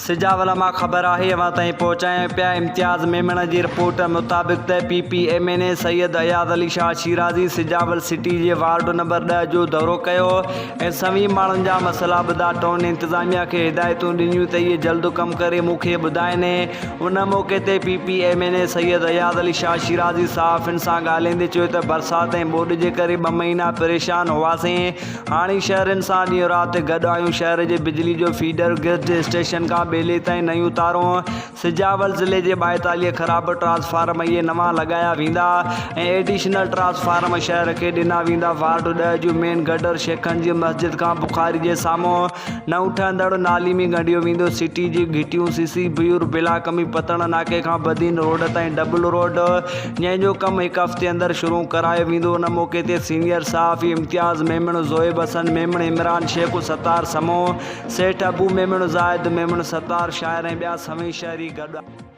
سجاول مان خبر آهي اوهان تائين پهچايون پيا امتياز ميمڻ جي رپورٽ مطابق ته P P M N A Syed Ayaz Ali Shah Shirazi Sujawal city جي وارڊ نمبر ڏهه جو دورو ڪيو ۽ سوين ماڻهن جا مسئلا ٻڌا ٽائون انتظاميا کي هدايتون ڏنيون ته اهي جلد ڪم ڪري مون کي ٻڌائين ان موقعي تي P P M N A Syed Ayaz Ali Shah Shirazi صحافين سان ڳالهائيندي چيو ته برسات ۽ ٻوڏ جي ڪري ٻه مهينا پريشان هئاسين هاڻي شهرين سان ڏينهن رات گڏ آهيون، شهر جي بجلي جو فيڊر گرڊ اسٽيشن کان ٻيلي تائين نيون تارون، سجاول ضلعي جي 42 خراب ٽرانسفارم اهي نوان لڳايا ويندا ۽ ايڊيشنل ٽرانسفارم شهر کي ڏنا ويندا، وارڊ ڏهه جو مين گڊر شيخن جي مسجد کان بخاري جي سامهون نئون ٺهندڙ نالي ۾ ڳنڍيو ويندو، سٽي جي گهٽيون سي سي بيور بلاڪ ۾ پتڻ ناڪي کان بدين روڊ تائين ڊبل روڊ جنهن جو ڪم هڪ هفتي اندر شروع ڪرايو ويندو، ان موقعي تي سينيئر صحافي امتياز ميمڻ، زوهيب حسن ميمڻ، عمران شيخ، ستار سمون، سيٺ ابو ميمڻ، زاهد ميمڻ، ستار شاعر ۽ ٻيا سوين شهري گڏ.